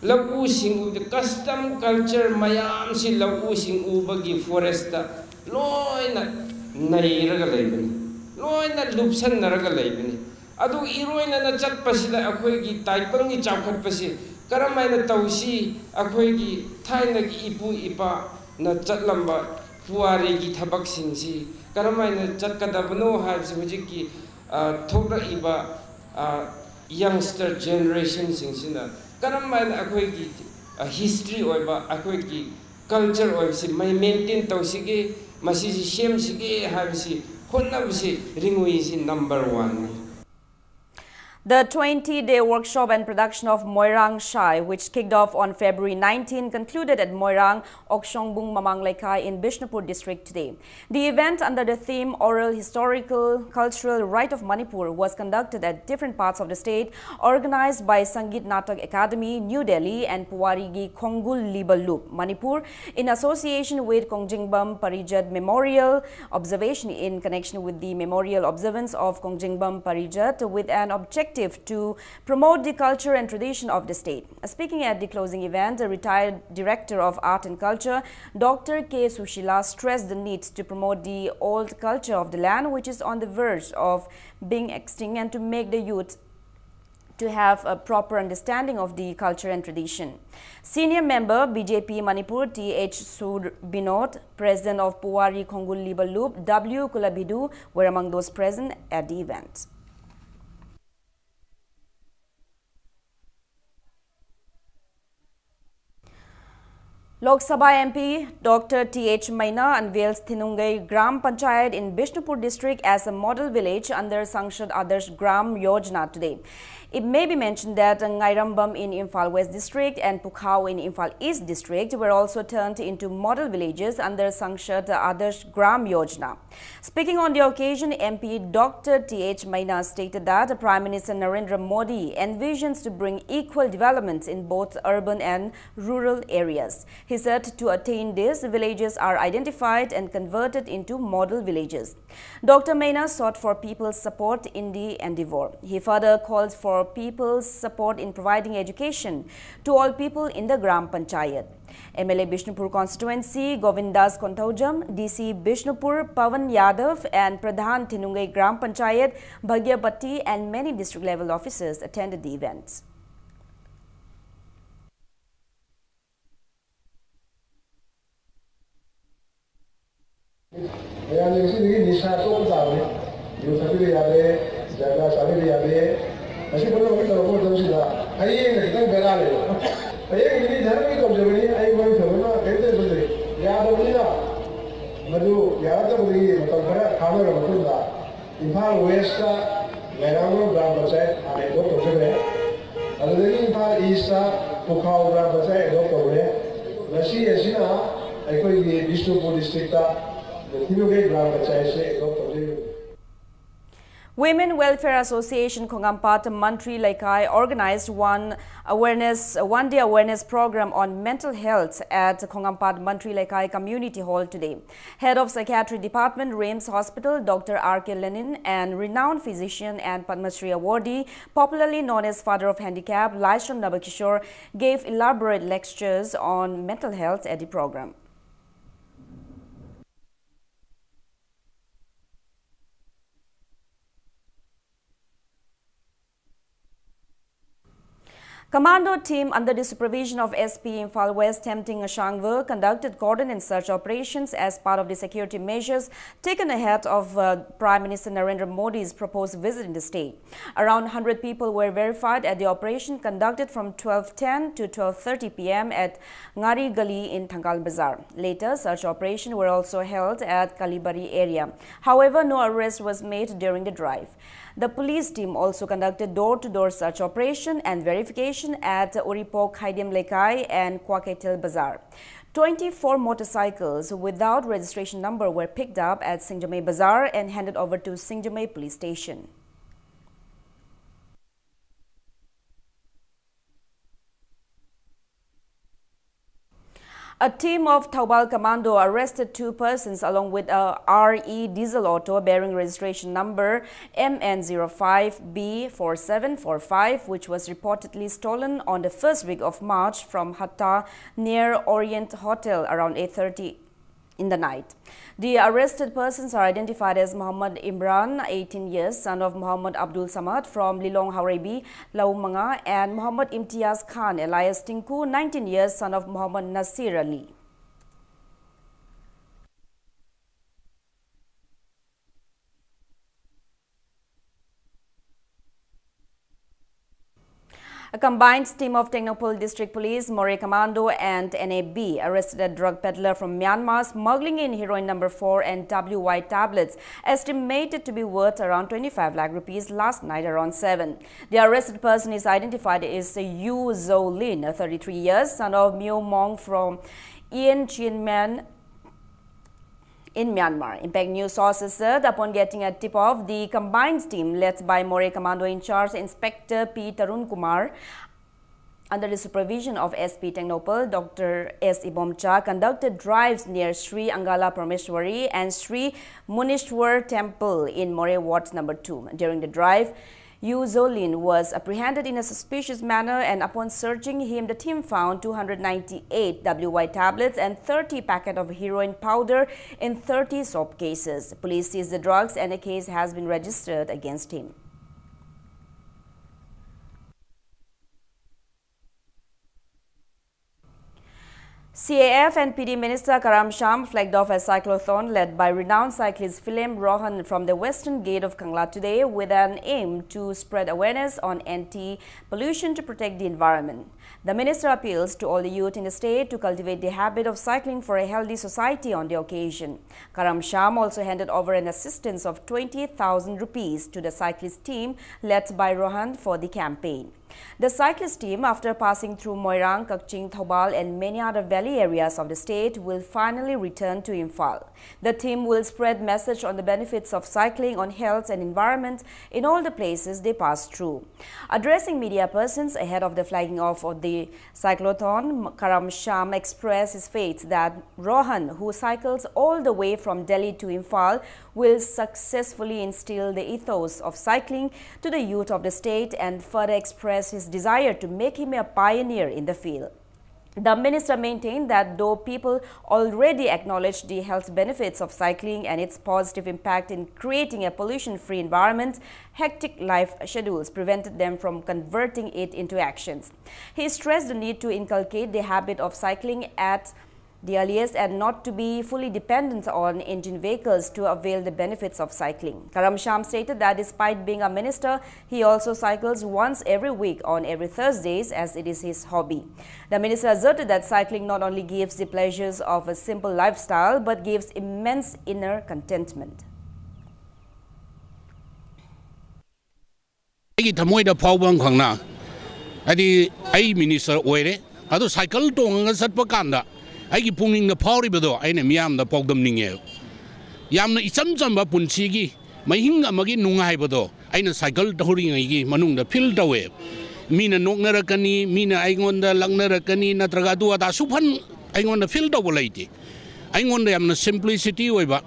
ꯂꯧꯎ ꯁꯤꯡꯎꯕꯗ custom culture ꯃꯌꯥꯝꯁꯤ ꯂꯧꯎ ꯁꯤꯡꯎꯕꯒꯤ forestꯇ ꯂꯣꯏꯅ ꯅꯩꯔꯒ ꯂꯩꯕꯅꯤ, ꯂꯣꯏꯅ ꯂꯨꯞꯁꯟꯅꯔꯒ ꯂꯩꯕꯅꯤ꯫ ꯑꯗꯨ ꯏꯔꯣꯏꯅꯅ ꯆꯠꯄꯁꯤꯗ ꯑꯩꯈꯣꯏꯒꯤ ꯇꯥꯏꯕꯪꯒꯤ ꯆꯥꯎꯈꯠꯄꯁꯤ ꯀꯔꯝꯍꯥꯏꯅ ꯇꯧꯁꯤ, ꯑꯩꯈꯣꯏꯒꯤ ꯊꯥꯏꯅꯒꯤ ꯏꯄꯨ ꯏꯄꯥꯅ ꯆꯠꯂꯝꯕ ꯄꯨꯋꯥꯔꯤꯒꯤ ꯊꯕꯛꯁꯤꯡꯁꯤ ꯀꯔꯝꯍꯥꯏꯅ ꯆꯠꯀꯗꯕꯅꯣ ꯍꯥꯏꯕꯁꯤ ꯍꯧꯖꯤꯛꯀꯤ, ꯑ, ꯊꯣꯛꯂꯛꯏꯕ, ꯑ, youngster generationꯁꯤꯡꯁꯤꯅ ꯀꯔꯝꯍꯥꯏꯅ ꯑꯩꯈꯣꯏꯒꯤ, ꯑ, history ꯑꯣꯏꯕ, ꯑꯩꯈꯣꯏꯒꯤ culture ꯑꯣꯏꯕꯁꯤ ꯃꯩ maintain ꯇꯧꯁꯤꯒꯦ, ꯃꯁꯤꯁꯤ ꯁꯦꯝꯁꯤꯒꯦ ꯍꯥꯏꯕꯁꯤ ꯍꯣꯠꯅꯕꯁꯤ ꯔꯤꯡꯎꯏꯁꯤ number oneꯅꯤ꯫ The twenty-day workshop and production of Moirang Shai, which kicked off on February nineteen, concluded at Moirang Okshongbung Mamang Leikai in Bishnupur district today. The event, under the theme Oral Historical Cultural Right of Manipur, was conducted at different parts of the state, organized by Sangeet Natak Academy, New Delhi, and Puwarigi Khonggul Liba Lup, Manipur, in association with Kongjingbam Parijat Memorial Observation in connection with the memorial observance of Kongjingbam Parijat, with an objective to promote the culture and tradition of the state. Speaking at the closing event, the retired Director of Art and Culture, Doctor K Sushila, stressed the need to promote the old culture of the land, which is on the verge of being extinct, and to make the youth to have a proper understanding of the culture and tradition. Senior member B J P Manipur T H Sur Binod, President of Puwari Khonggul Liba Lup W Kulabidu were among those present at the event. Lok Sabha M P Doctor T H Maina unveils Thinungai Gram Panchayat in Bishnupur district as a model village under Sangsad Adarsh Gram Yojana today. It may be mentioned that Ngairambam in Imphal West district and Pukhao in Imphal East district were also turned into model villages under Sangsad Adarsh Gram Yojana. Speaking on the occasion, M P Doctor T H Maina stated that Prime Minister Narendra Modi envisions to bring equal development in both urban and rural areas. He said to attain this, villages are identified and converted into model villages. Doctor Maina sought for people's support in the endeavor. He further called for people's support in providing education to all people in the Gram Panchayat. M L A Bishnupur constituency Govindas Konthoujam, D C Bishnupur Pawan Yadav, and Pradhan Thinungai Gram Panchayat Bhagyapati and many district level officers attended the events. ꯃꯌꯥꯝꯅ ꯉꯁꯤꯗꯒꯤ ꯅꯤꯁꯥ ꯇꯣꯛꯄ ꯇꯥꯕꯅꯤ꯫ ꯌꯨ ꯊꯛꯄꯤꯕ ꯌꯥꯗꯦ, ꯖꯔꯗꯥ ꯆꯥꯕꯤꯕ ꯌꯥꯗꯦ꯫ ꯃꯁꯤ ꯄꯨꯝꯅꯃꯛꯀꯤ ꯇꯧꯔꯛꯄ ꯃꯇꯝꯁꯤꯗ ꯍꯌꯦꯡꯅ ꯈꯤꯇꯪ ꯕꯦꯔꯥ ꯂꯩꯕ꯫ ꯍꯌꯦꯡꯗꯤ ꯃꯤ ꯙꯔꯃꯒꯤ ꯇꯧꯖꯕꯅꯤ, ꯑꯩ ꯃꯔꯨ ꯊꯝꯕꯅ ꯀꯔꯤꯝꯇ ꯂꯩꯕ ꯅꯠꯇꯦ꯫ ꯌꯥꯗꯕꯅꯤꯅ ꯃꯗꯨ ꯌꯥꯔꯛꯇꯕꯗꯒꯤ ꯃꯇꯝ ꯈꯔ ꯈꯥꯡꯅꯔꯕ ꯃꯇꯨꯡꯗ ꯏꯝꯐꯥꯜ ꯋꯦꯁꯇ ꯂꯩꯔꯥꯡꯒꯣꯜ ꯒ꯭ꯔꯥꯝ ꯄꯟꯆꯥꯌꯠ ꯍꯥꯟꯅ ꯑꯦꯗꯣꯞ ꯇꯧꯖꯈ꯭ꯔꯦ꯫ ꯑꯗꯨꯗꯒꯤ ꯏꯝꯐꯥꯜ ꯏꯁꯇ ꯄꯨꯈꯥꯎ ꯒ꯭ꯔꯥꯝ ꯄꯟꯆꯥꯌꯠ ꯑꯦꯗꯣꯞ ꯇꯧꯔꯦ꯫ ꯉꯁꯤ ꯑꯁꯤꯅ ꯑꯩꯈꯣꯏꯒꯤ ꯕꯤꯁꯅꯨꯄꯨꯔ ꯗꯤꯁꯇ꯭ꯔꯤꯛꯇ ꯅꯤꯡꯊꯤꯡꯂꯨꯒꯩ ꯒ꯭ꯔꯥꯝ ꯄꯟꯆꯥꯌꯠꯁꯦ ꯑꯦꯗꯣꯞ ꯇꯧꯖꯔꯤꯕꯅꯤ꯫ Women Welfare Association Khongampat Mantri Leikai organized one awareness, one day awareness program on mental health at Khongampat Mantri Leikai Community Hall today. Head of Psychiatry Department, RIMS Hospital, Doctor R K Lenin, and renowned physician and Padma Shri awardee, popularly known as Father of Handicap, Laishon Nabakishore, gave elaborate lectures on mental health at the program. Commando team under the supervision of S P Imphal West Themting Ashangwu conducted coordinated search operations as part of the security measures taken ahead of uh, Prime Minister Narendra Modi's proposed visit in the state. Around one hundred people were verified at the operation conducted from twelve ten to twelve thirty p m at Ngari Gali in Thangal Bazar. Later, search operations were also held at Kalibari area. However, no arrest was made during the drive. The police team also conducted door-to-door search operation and verification at Uripo Khaidem Lekai and Kwakethel Bazar. Twenty-four motorcycles without registration number were picked up at Singjamei Bazar and handed over to Singjamei Police Station. A team of Thoubal Commando arrested two persons along with a R E diesel auto bearing registration number M N zero five B four seven four five, which was reportedly stolen on the first week of March from Hatta near Orient Hotel around eight thirty in the night. The arrested persons are identified as Muhammad Imran, eighteen years, son of Muhammad Abdul Samad from Lilong Haurebi, Laumanga, and Muhammad Imtiaz Khan, alias Tinku, nineteen years, son of Muhammad Nasir Ali. A combined team of Tengnoupal District Police, Moreh Commando and N A B arrested a drug peddler from Myanmar smuggling in heroin number four and W Y tablets estimated to be worth around twenty-five lakh rupees last night around seven. The arrested person is identified as Yu Zolin, thirty-three years, son of Myo Mong from Ian Chin Man in Myanmar. Impact News sources said upon getting a tip-off, the combined team led by Moreh Commando in-charge Inspector P Tarun Kumar, under the supervision of S P Tengnoupal, Doctor S Ibomcha, conducted drives near Sri Angala Parmeshwari and Sri Munishwar Temple in Moreh Ward number two. During the drive, Yu Zolin was apprehended in a suspicious manner, and upon searching him, the team found two hundred ninety-eight W Y tablets and thirty packet of heroin powder in thirty soap cases. Police seized the drugs and a case has been registered against him. C A F and P D Minister Karam Shyam flagged off a cyclothon led by renowned cyclist Philem Rohan from the western gate of Kangla today, with an aim to spread awareness on anti-pollution to protect the environment. The minister appeals to all the youth in the state to cultivate the habit of cycling for a healthy society on the occasion. Karam Shyam also handed over an assistance of twenty thousand rupees to the cyclist team led by Rohan for the campaign. The cyclist team, after passing through Moirang, Kakching, Thoubal and many other valley areas of the state, will finally return to Imphal. The team will spread message on the benefits of cycling on health and environment in all the places they pass through. Addressing media persons ahead of the flagging off of the cyclothon, Karam Shyam expressed his faith that Rohan, who cycles all the way from Delhi to Imphal, will successfully instill the ethos of cycling to the youth of the state and further express his desire to make him a pioneer in the field. The minister maintained that though people already acknowledge the health benefits of cycling and its positive impact in creating a pollution-free environment, hectic life schedules prevented them from converting it into actions. He stressed the need to inculcate the habit of cycling at the earliest and not to be fully dependent on engine vehicles to avail the benefits of cycling. Karam Shyam stated that despite being a minister, he also cycles once every week on every Thursdays, as it is his hobby. The minister asserted that cycling not only gives the pleasures of a simple lifestyle but gives immense inner contentment. ꯑꯩꯒꯤ ꯊꯃꯣꯏꯗ ꯐꯥꯎꯕ ꯑꯃꯈꯛꯅ, ꯍꯥꯏꯗꯤ, ꯑꯩ ꯃꯤꯅꯤꯁꯇꯔ ꯑꯣꯏꯔꯦ, ꯑꯗꯣ ꯁꯥꯏꯀꯜ ꯇꯣꯡꯉꯒ ꯆꯠꯄ ꯀꯥꯟꯗ ꯑꯩꯒꯤ ꯄꯨꯛꯅꯤꯡꯗ ꯐꯥꯎꯔꯤꯕꯗꯣ ꯑꯩꯅ ꯃꯤꯌꯥꯝꯗ ꯄꯥꯎꯗꯝꯅꯤꯡꯉꯦ꯫ ꯌꯥꯝꯅ ꯏꯆꯝ ꯆꯝꯕ ꯄꯨꯟꯁꯤꯒꯤ ꯃꯍꯤꯡ ꯑꯃꯒꯤ ꯅꯨꯡꯉꯥꯏꯕꯗꯣ ꯑꯩꯅ ꯁꯥꯏꯀꯜ ꯊꯧꯔꯤꯉꯩꯒꯤ ꯃꯅꯨꯡꯗ ꯐꯤꯜ ꯇꯧꯋꯦ꯫ ꯃꯤꯅ ꯅꯣꯛꯅꯔꯛꯀꯅꯤ, ꯃꯤꯅ ꯑꯩꯉꯣꯟꯗ ꯂꯛꯅꯔꯛꯀꯅꯤ, ꯅꯠꯇ꯭ꯔꯒ ꯑꯗꯨ ꯑꯗꯥ ꯁꯨꯐꯟ ꯑꯩꯉꯣꯟꯗ ꯐꯤꯜ ꯇꯧꯕ ꯂꯩꯇꯦ꯫ ꯑꯩꯉꯣꯟꯗ ꯌꯥꯝꯅ ꯁꯤꯝꯄ꯭ꯂꯤꯁꯤꯇꯤ ꯑꯣꯏꯕ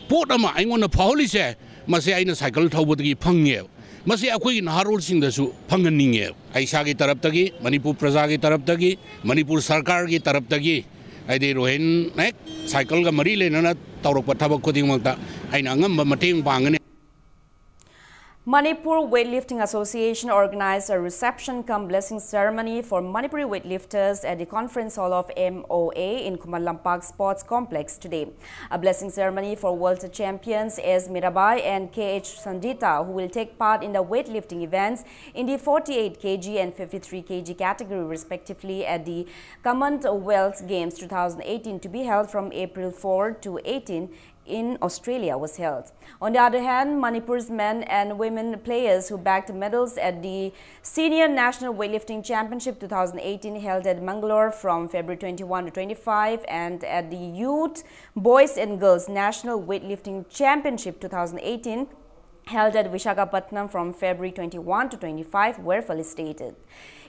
ꯄꯣꯠ ꯑꯃ ꯑꯩꯉꯣꯟꯗ ꯐꯥꯎꯍꯜꯂꯤꯁꯦ, ꯃꯁꯤ ꯑꯩꯅ ꯁꯥꯏꯀꯜ ꯊꯧꯕꯗꯒꯤ ꯐꯪꯉꯦꯕ꯫ ꯃꯁꯤ ꯑꯩꯈꯣꯏꯒꯤ ꯅꯍꯥꯔꯣꯜꯁꯤꯡꯗꯁꯨ ꯐꯪꯍꯟꯅꯤꯡꯉꯦꯕ꯫ ꯑꯩ ꯏꯁꯥꯒꯤ ꯇꯔꯞꯇꯒꯤ, ꯃꯅꯤꯄꯨꯔ ꯄ꯭ꯔꯖꯥꯒꯤ ꯇꯔꯞꯇꯒꯤ, ꯃꯅꯤꯄꯨꯔ ꯁꯔꯀꯥꯔꯒꯤ ꯇꯔꯞꯇꯒꯤ, ꯍꯥꯏꯗꯤ ꯔꯣꯍꯤꯟ ꯍꯦꯛ ꯁꯥꯏꯀꯜꯒ ꯃꯔꯤ ꯂꯩꯅꯅ ꯇꯧꯔꯛꯄ ꯊꯕꯛ ꯈꯨꯗꯤꯡꯃꯛꯇ ꯑꯩꯅ ꯑꯉꯝꯕ ꯃꯇꯦꯡ ꯄꯥꯡꯒꯅꯤ꯫ Manipur Weightlifting Association organized a reception cum blessing ceremony for Manipuri weightlifters at the conference hall of M O A in Khuman Lampak Sports Complex today. A blessing ceremony for world champions S Mirabai and K H Sandita, who will take part in the weightlifting events in the forty-eight K G and fifty-three K G category respectively at the Commonwealth Games two thousand eighteen, to be held from April four to eighteen in Australia, was held. On the other hand, Manipur's men and women players who bagged medals at the Senior National Weightlifting Championship two thousand eighteen, held at Mangalore from February twenty-one to twenty-five, and at the Youth Boys and Girls National Weightlifting Championship two thousand eighteen, held at Visakhapatnam from February twenty-one to twenty-five, were felicitated.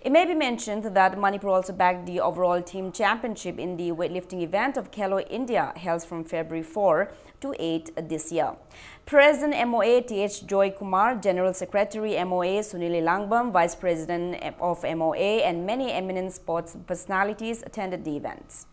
It may be mentioned that Manipur also bagged the overall team championship in the weightlifting event of Khelo India, held from February four to eight this year. President M O A T H Joy Kumar, General Secretary M O A Sunil Elangbam, Vice President of M O A, and many eminent sports personalities attended the events.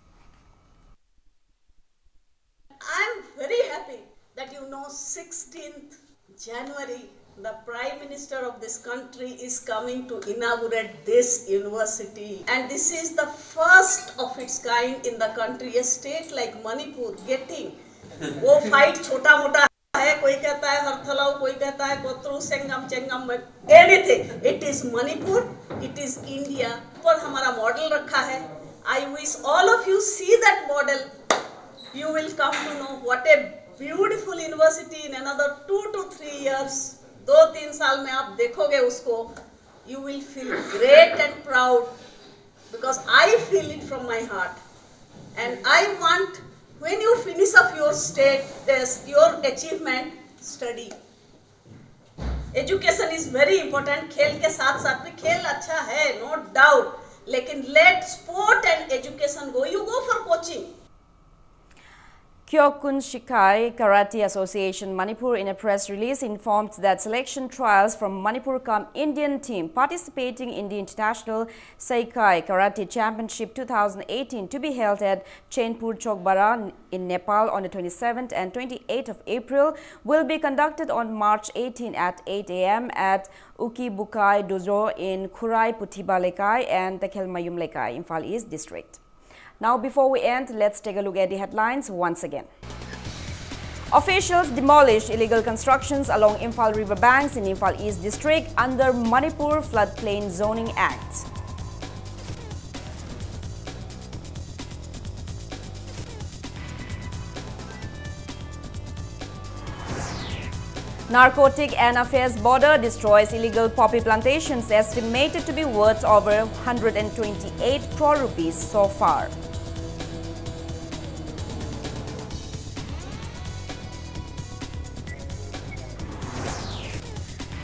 I'm very happy that, you know, sixteenth January, the Prime Minister of this country is coming to inaugurate this university. And this is the first of its kind in the country, a state like Manipur getting वो फाइट छोटा मोटा है, कोई कहता है हरथलाऊ, कोई कहता है कोतरू, सेंगम Chengam, anything. It is Manipur, it is India. पर हमारा मॉडल रखा है. I wish all of you see that model. You will come to know what a beautiful university in another two to three years. दो तीन साल में आप देखोगे उसको, you will feel great and proud, because I feel it from my heart. And I want, when you finish up your state test, your achievement, study. Education is very important. खेल के साथ साथ भी, खेल अच्छा है, no doubt, लेकिन let sport and education go. You go for coaching. Kyokushinkai Karate Association Manipur, in a press release, informed that selection trials from Manipur cum Indian team participating in the International Seikai Karate Championship two thousand eighteen, to be held at Chainpur Chowkbara in Nepal on the twenty-seventh and twenty-eighth of April, will be conducted on March eighteen at eight a m at Uki Bukai Dojo in Khurai Puthiba Lekai and Tekhelmayum Lekai, Imphal East District. Now, before we end, let's take a look at the headlines once again. Officials demolished illegal constructions along Imphal river banks in Imphal East District under Manipur Floodplain Zoning Act. Narcotic and Affairs border destroys illegal poppy plantations estimated to be worth over one hundred twenty-eight crore rupees so far.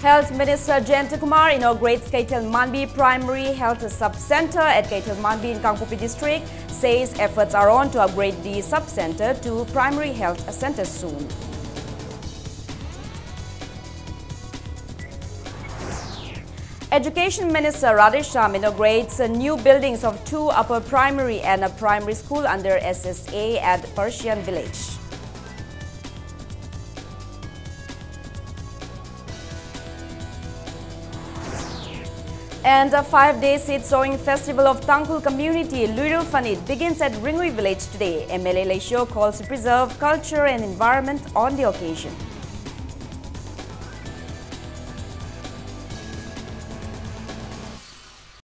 Health Minister Jayanta Kumar inaugurates Keithel Manbi Primary Health Sub-Center at Keithel Manbi in Kangpokpi District, says efforts are on to upgrade the sub-center to primary health center soon. Education Minister Radheshyam inaugurates, uh, new buildings of two upper primary and a primary school under S S A at Persian Village. And a five-day seed sowing festival of Tangkhul community, Luirul Phanit, begins at Ringui village today. M L A Leishio calls to preserve culture and environment on the occasion.